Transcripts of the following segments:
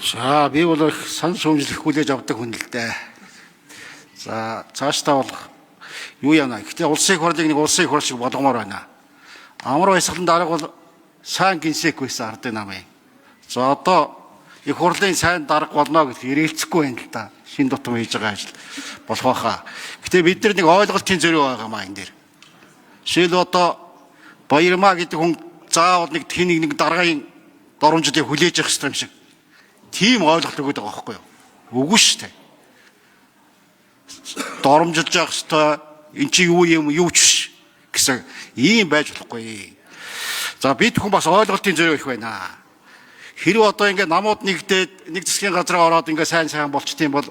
За, би бол их сан шүүмжлэх хүлээж авдаг хүн л дээ. За, цаашдаа бол юу яана. Гэхдээ улсын их хурлыг нэг улсын их хурл шиг болгомоор байна. Амар баясгалан дарга бол сайн генсек байсан ардын намын. За, одоо их хурлын сайн дарга болно гэж эргэлзэхгүй байна л да. Шин тутам хийж байгаа ажил болох байхаа. Гэтэ бид нар нэг ойлголтын зөрүү байгаа маа энэ дээр. Жишээл одоо Баярмаа гэдэг хүн заавал нэг тэнийг нэг даргын доромжлыг хүлээж явах хэрэгтэй юм шиг. Тийм ойлголт өгöd байгаа байхгүй юу? Үгүй шүү дээ. Доромжилж явах хэрэгтэй. Эн чи юу юм, юу ч биш гэсэн ийм байж болохгүй. За, бид хүн бас ойлголтын зөрүү их байна. Хэрвээ одоо ингээ намууд нэгдээд нэг засгийн газраа ороод ингээ сайн сайн болчт юм бол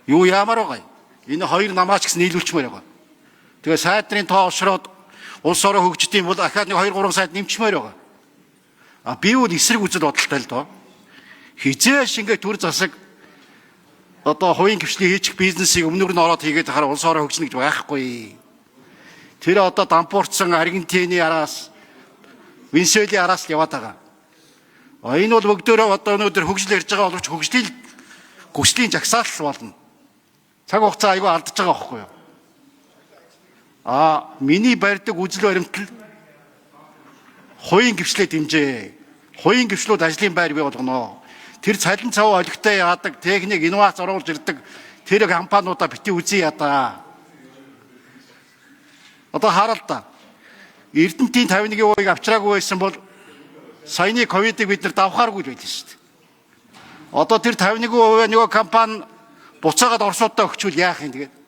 юу яамаар байгаа юм? Энэ хоёр намаач гэсэн нийлүүлчмээр байгаа. Тэгээ сайдрын тоо олшроод улс орон хөгждөг юм бол ахаад нэг 2 3 сайд нэмчмээр байгаа. А би бол эсрэг үзэл бодолтой л доо. Хизээш ингээ төр засаг одоо хувийн хвшлийн хийчих бизнесийг өмнөр нь ороод хийгээд хараа улс орон хөгжинэ гэж байхгүй. Тэр одоо дампуурсан Аргентины араас, Венесуэлийн араас л яваад байгаа. А энэ бол бүгдөө одоо өнөөдөр хөгжил ярьж байгаа боловч хөгжлийн хүслийн жагсаалт болно. Цаг хугацаа айгүй алдаж байгаа байхгүй юу? А миний барьдаг үзэл баримтал хувийн гвшлээ дэмжээ. Хувийн гвшлүүд ажлын байр бий болгоно. Тэр цалин цав олигтой яадаг, техник, инновац оруулж ирдэг тэр компаниудаа бити үзье ядаа. Одоо харал та. Эрдэнтийн 51%-ийг авчраагүй байсан бол саяны ковидыг бид нар давхааргүй л байлаа шүү дээ. Одоо тэр 51% нөгөө компани буцаагаад Оросуудаа өгчүүл яах юм тэгээд.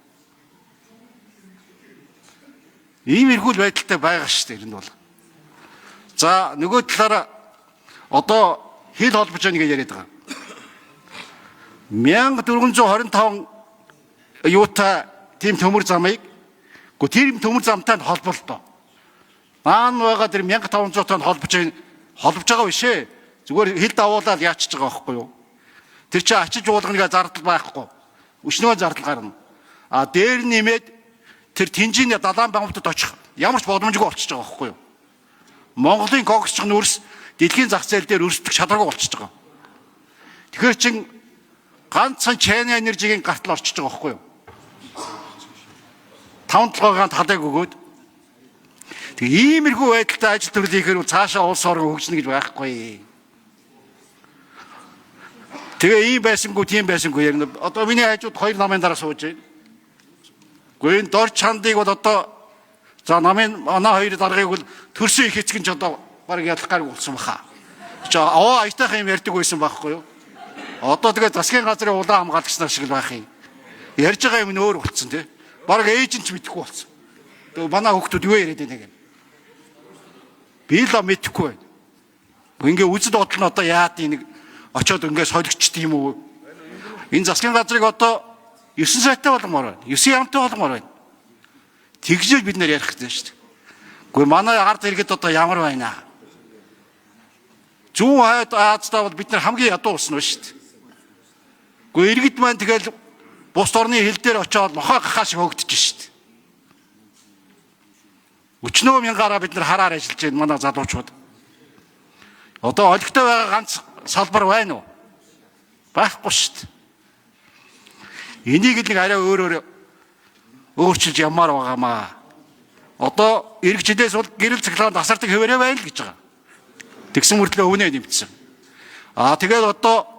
Ийм эрхүүл байдалтай байгаа шүү дээ энэ бол. За, нөгөө талаараа одоо хил холбож байна гэж яриад байгаа. 1425 юутай тийм төмөр замыг гоо тэр төмөр замтай нь холболтоо. Наан байгаа тэр 1500-тай нь холбож байна. Холбож байгаа биш ээ. Зүгээр хил давуулаад яачиж байгаа байхгүй юу? Тэр чинь ачиж уулганыга зардал байхгүй. Өчнөө зардал гарна. А дээр нэмээд тэр тэнжиний далайн бамбтад очих ямар ч боломжгүй болчихж байгаа байхгүй юу? Монголын коксч нүрс дэлхийн зах зээл дээр өрсөлдөх чадваргүй болчихж байгаа. Тэгэхээр чин ганцхан Чайна энержигийн гартал орчиж байгаа байхгүй юу? Таван толгойн талыг өгөөд тэг иймэрхүү байдалтай ажил төрөл хийхээр цаашаа улс орон хөгжинэ гэж байхгүй. Тэгээ ийм байсангүй, тийм байсангүй ярина. Одоо миний хажууд хоёр намын дараа сууж байна. Гэхдээ энэ дор чандыг бол одоо за намын манай хоёр даргаыг бол төрсөн их эцэг нь ч одоо бараг ялах гараг болсон баха. Чи аваа аятайхан юм ярьдаг байсан байхгүй юу? Одоо тэгээ засгийн газрын улаан хамгаалагч нар шиг л байх юм. Ярьж байгаа юм нь өөр болцсон тий. Бараг ээж нь ч мэдэхгүй болсон. Тэгээ манай хүүхдүүд юу яриад байна гэх. Би л мэдэхгүй байна. Ингээ үзэл бодол нь одоо яад нэг очоод ингээ солигчт юм уу? Энэ засгийн газрыг одоо 9 сайтай болгомоор байна. 9 яамтай болгомоор байна. Тэгжээж бид нэр ярих хэрэгтэй шүү дээ. Гэхдээ манай ард иргэд одоо ямар байна? Зүүн хойд Азидаа бол бид нар хамгийн ядуу улс нь байна шүү дээ. Гэхдээ иргэд маань тэгэл бус орны хил дээр очиод нохой гахаа шиг хөөгдөж шүү дээ. Өчнөө мянгаараа бид нар хараар ажиллаж байна манай залуучууд. Одоо олигтой байгаа ганц салбар байна уу? Байхгүй шүү дээ. Энийг л нэг арай өөрөөр өөрчилж ямаар байгаамаа. Одоо эх жилээс бол гэрэл цахилгаан тасардаг хэвээрээ байна л гэж байгаа. Тэгсэн мөртлөө өвнөө нэмсэн. Аа тэгээд одоо